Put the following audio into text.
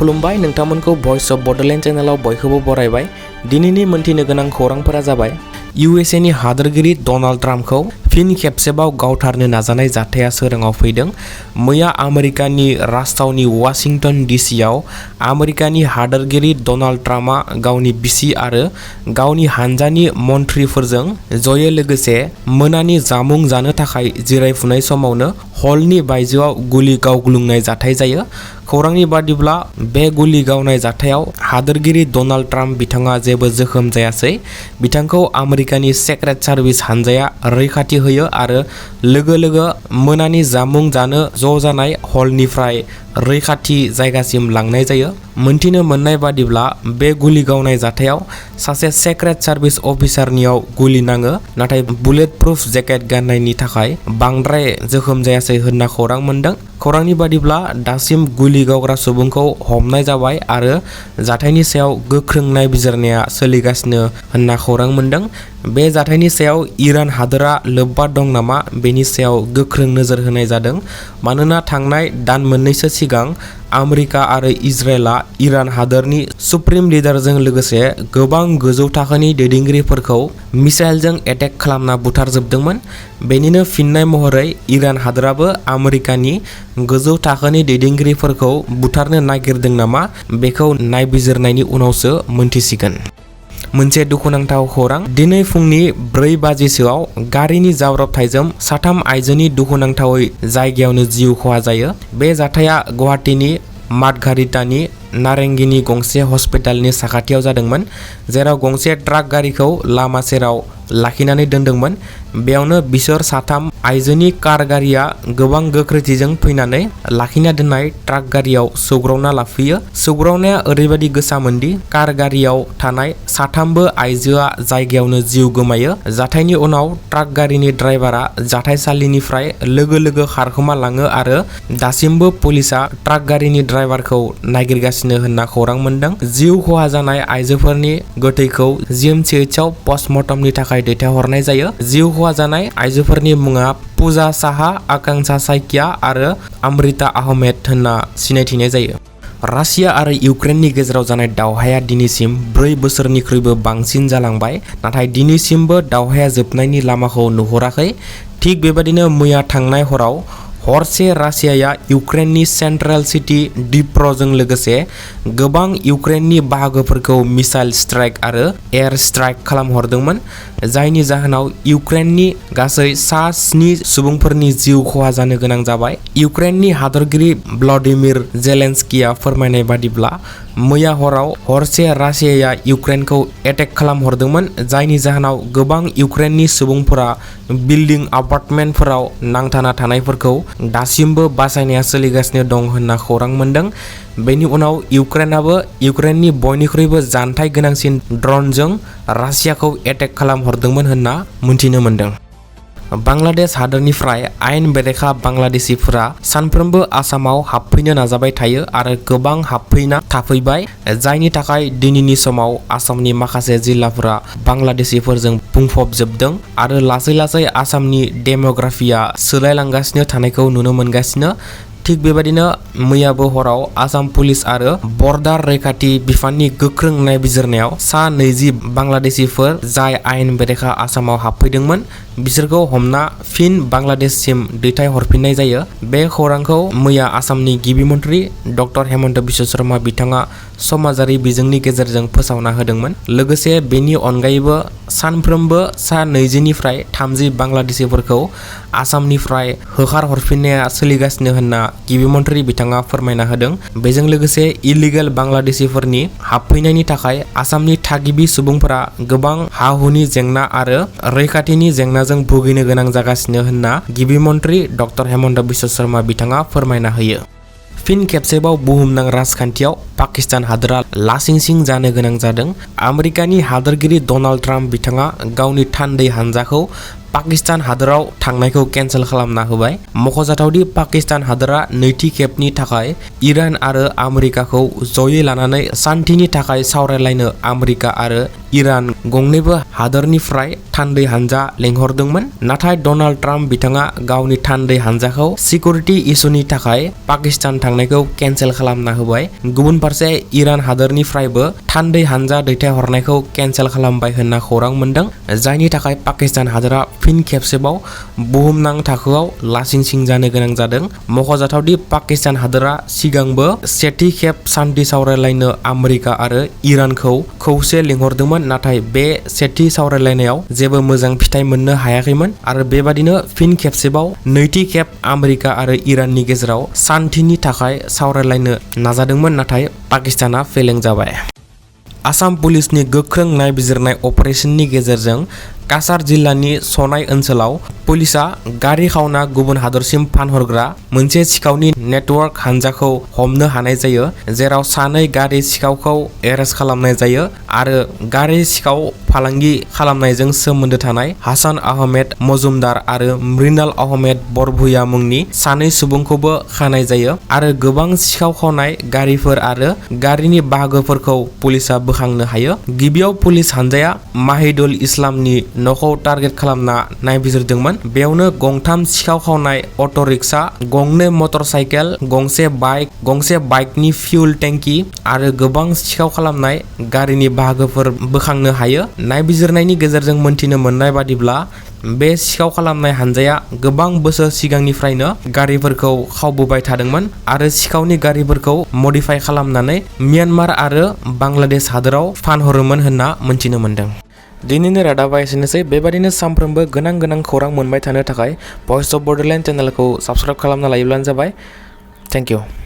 खुलुमबाय नोंथांमोनखौ voice of Bodoland चैनलाव बयखौबो बरायबाय। दिनैनि मोनथिनो गोनां खौरांफोरा जाबाय यूएसए नि हादोरगिरि डनाल्ड ट्राम्पखौ फिन खेबसेबाव गावथारनो नाजानाय जाथाया सोराङाव फैदों। मैया आमेरिकानि राजथावनि वाशिंटन डीसीआव आमेरिकानि हादोरगिरि डनाल्ड ट्राम्पआ गावनि बिसि आरो गावनि हानजानि मन्थ्रिफोरजों जयै लोगोसे मोनानि जामुं जानो थाखाय जिरायफुनाय समावनो हलनि बायजोआव गुलि गावग्लुंनाय जाथाय जायो। खौरांनि बादिब्ला बे गुलि गावनाय जाथायाव हादोरगिरि डनाल्ड ट्राम्प बिथाङा जेबो जोखोम जायासै। बिथांखौ आमेरिकानि सेक्रेट सार्भिस हानजाया रैखाथि होयो आरो लोगो लोगो मोनानि जामुं जानो ज' जानाय हलनिफ्राय रैखाथि जायगासिम लांनाय जायो। मोनथिनो मोननाय बादिब्ला बे गुलि गावनाय जाथायाव सासे सेक्रेट सार्भिस अफिसारनियाव गुलि नाङो, नाथाय बुलेट प्रुफ जेकेट गाननायनि थाखाय बांद्राय जोखोम जायासै होनना खौरां मोनदों। खौरांनि बादिब्ला दासिम गुलि गावग्रा सुबुंखौ हमनाय जाबाय आरो जाथायनि सायाव गोख्रों नायबिजिरनाया सोलिगासिनो होनना खौरां मोनदों। बे जाथायनि सायाव इरान हादोरा लोब्बा दं नामा बेनि सायाव गोख्रों नोजोर होनाय जादों, मानोना थांनाय दान मोननैसो सिगां आमेरिका आरो इजराइलआ इरान हादोरनि सुप्रिम लिडारजों लोगोसे गोबां गोजौ थाखोनि दैदेनगिरिफोरखौ मिसाइलजों एटेक खालामना बुथारजोबदोंमोन। बेनिनो फिननाय महरै इरान हादोराबो आमेरिकानि गोजौ थाखोनि दैदेनगिरिफोरखौ बुथारनो नागिरदों नामा बेखौ नायबिजिरनायनि उनावसो मोनथिसिगोन। मोनसे दुखुनांथाव खौरां, दिनै फुंनि 4 बाजिसोआव गारिनि जाब्रबथायजों साथाम आइजोनि दुखुनांथावै जायगायावनो जिउ खहा जायो। बे जाथाया गुवाहाटीनि मार्गारिटानि नारेंगीनि गंसे हस्पिटालनि साखाथियाव जादोंमोन, जेराव गंसे ट्राक गारिखौ लामा सेराव लाखिनानै दोनदोंमोन। बेयावनो बिसोर साथाम आइजोनि कार गारिया गोबां गोख्रैथिजों फैनानै लाखिना दोननाय ट्राक गारियाव सौग्रावना लाफैयो। सौग्रावनाया ओरैबायदि गोसामोनदि कार गारियाव थानाय साथामबो आइजोआ जायगायावनो जिउ गोमायो। जाथायनि उनाव ट्राक गारिनि ड्राइभारा जाथायसालिनिफ्राय लोगो लोगो खारखोमा लाङो आरो दासिमबो पुलिसा ट्राक गारिनि ड्राइभारखौ नागिरगासिनो होनना खौरां मोनदों। जिउ खहा जानाय आइजोफोरनि गोथैखौ जीएमसीएचआव पस्टमर्टमनि थाखाय दैथायहरनाय जायो। जिउ खहा जानाय आइजोफोरनि मुङा पूजा साहा, आकांक्षा साइकिया आरो अमृता आहमेद होनना सिनायथिनाय जायो। रासिया आरो इउक्रेननि गेजेराव जानाय दावहाया दिनैसिम 4 बोसोरनिख्रुइबो बांसिन जालांबाय, नाथाय दिनैसिमबो दावहाया जोबनायनि लामाखौ नुहुराखै। थिग बेबादिनो मैया थांनाय हराव हरसे रासियाया इउक्रेननि सेन्ट्रेल सिटी डिप्र'जों लोगोसे गोबां इउक्रेननि बाहागोफोरखौ मिसाइल स्ट्राइक आरो एयार स्ट्राइक खालामहरदोंमोन, जायनि जाहोनाव इउक्रेननि गासै 7 सुबुंफोरनि जिउ खहा जानो गोनां जाबाय। इउक्रेननि हादोरगिरि व्लादिमिर जेलेन्स्कीया फोरमायनाय बादिब्ला मैया हराव हरसे रासियाया इउक्रेनखौ एटेक खालामहरदोंमोन, जायनि जाहोनाव गोबां इउक्रेननि सुबुंफोरा बिल्डिं अपार्टमेन्टफोराव नांथाना थानायफोरखौ दासिमबो बासायनाया सोलिगासिनो दं होनना खौरां मोनदों। बेनि उनाव इउक्रेनाबो इउक्रेननि बयनिख्रुइबो जानथाय गोनांसिन ड्रनजों रासियाखौ एटेक खालामहरदोंमोन होनना मोनथिनो मोनदों। बांलादेश हादोरनिफ्राय आयेन बेरेखा बांलादेशिफोरा सानफ्रोमबो आसामाव हाबफैनो नाजाबाय थायो आरो गोबां हाबफैना थाफैबाय, जायनि थाखाय दिनैनि समाव आसामनि माखासे जिल्लाफोरा बांलादेशिफोरजों बुंफबजोबदों आरो लासै लासै आसामनि डेमोग्राफिया सोलायलांगासिनो थानायखौ नुनो मोनगासिनो। थिग बेबायदिनो मैयाबो हराव आसाम पुलिस आरो बर्डार रैखाथि बिफाननि गोख्रों नायबिजिरनायाव 20 बांलादेशिफोर जाय आयेन बेरेखा आसामाव हाबफैदोंमोन बिसोरखौ हमना फिन बांलादेशसिम दैथायहरफिननाय जायो। बे खौरांखौ मैया आसामनि गिबि मन्थ्रि डक्टर हेमन्त बिश्व शर्मा बिथाङा समाजारि बिजोंनि गेजेरजों फोसावना होदोंमोन। लोगोसे बेनि अनगायैबो सानफ्रोमबो 20 निफ्राय 30 बांलादेशिफोरखौ आसामनिफ्राय होखारहरफिननाया सोलिगासिनो होनना गिबि मन्थ्रि बिथाङा फोरमायना होदों। बेजों लोगोसे इलिगेल बांलादेशिफोरनि हाबफैनायनि थाखाय आसामनि थागिबि सुबुंफोरा गोबां हा-हुनि जेंना आरो रैखाथिनि जेंनाजों भुगिनो गोनां जागासिनो होनना गिबि मन्थ्रि डक्टर हेमन्त बिश्व शर्मा बिथाङा फोरमायना होयो। फिन खेबसेबाव बुहुमनां राजखान्थियाव पाकिस्तान हादोरा लासिंसिं जानो गोनां जादों। आमेरिकानि हादोरगिरि डनाल्ड ट्राम्प बिथाङा गावनि थान्दै हानजाखौ पाकिस्तान हादोराव थांनायखौ केन्सेल खालामना होबाय। मख'जाथावदि पाकिस्तान हादोरा नैथि खेबनि थाखाय इरान आरो आमेरिकाखौ जयै लानानै शान्तिनि थाखाय सावरायलायनो आमेरिका आरो इरान गंनैबो हादोरनिफ्राय थान्दै हानजा लेंहरदोंमोन। नाथाय डनाल्ड ट्राम्प बिथाङा गावनि थान्दै हानजाखौ सिकिउरिटि इसुनि थाखाय पाकिस्तान थांनायखौ केन्सेल खालामना होबाय। गुबुन फारसे इरान हादोरनिफ्रायबो थान्दै हानजा दैथायहरनायखौ केन्सेल खालामबाय होनना खौरां मोनदों, जायनि थाखाय पाकिस्तान हादोरा फिन खेबसेबाव बुहुमनां थाखोआव लासिंसिं जानो गोनां जादों। मख'जाथावदि पाकिस्तान हादोरा सिगांबो सेथि खेब शान्ति सावरायलायनो आमेरिका आरो इरानखौ खौसे लिंहरदोंमोन, नाथाय बे सेथि सावरायलायनायाव जेबो मोजां फिथाय मोननो हायाखैमोन आरो बेबादिनो फिन खेबसेबाव नैथि खेब आमेरिका आरो इराननि गेजेराव शान्तिनि थाखाय सावरायलायनो नाजादोंमोन, नाथाय पाकिस्ताना फेलें जाबाय। आसाम पुलिसनि गोख्रों नायबिजिरनाय अपारेशननि गेजेरजों काछार जिल्लानि सनाय ओनसोलाव पुलिसा गारि खावना गुबुन हादरसिम फानहरग्रा मोनसे सिखावनि नेटवर्क हानजाखौ हमनो हानाय जायो, जेराव सानै गारि सिखावखौ एरेस्ट खालामनाय जायो आरो गारि सिखाव फालांगि खालामनायजों सोमोन्दो थानाय हासान आहमेद मजुमदार आरो मृणाल आहमेद बरभुया मुंनि सानै सुबुंखौबो खानाय जायो आरो गोबां सिखाव खावनाय गारिफोर आरो गारिनि बाहागोफोरखौ पुलिसा बोखांनो हायो। गिबियाव पुलिस हानजाया माहिदुल इस्लामनि न'खौ टार्गेट खालामना नायबिजिरदोंमोन। बेयावनो गंथाम सिखाव खावनाय अट' रिक्सा, गंनै मटर साइकेल, गंसे बाइकनि फिउल टेंकि आरो गोबां सिखाव खालामनाय गारिनि बाहागोफोर बोखांनो हायो। नायबिजिरनायनि गेजेरजों मोनथिनो मोननाय बादिब्ला बे सिखाव खालामनाय हानजाया गोबां बोसोर सिगांनिफ्रायनो गारिफोरखौ खावबोबाय थादोंमोन आरो सिखावनि गारिफोरखौ मडिफाइ खालामनानै म्यानमार आरो बांलादेश हादोराव फानहरोमोन होनना मोनथिनो मोन्दों। दिनैनि रादाबा एसेनोसै। बेबादिनो सानफ्रोमबो गोनां खौरां मोनबाय थानो थाखाय भइस अफ बड'लेण्ड चेनेलखौ साबस्क्राइब खालामना लायोब्लानो जाबाय। Thank you.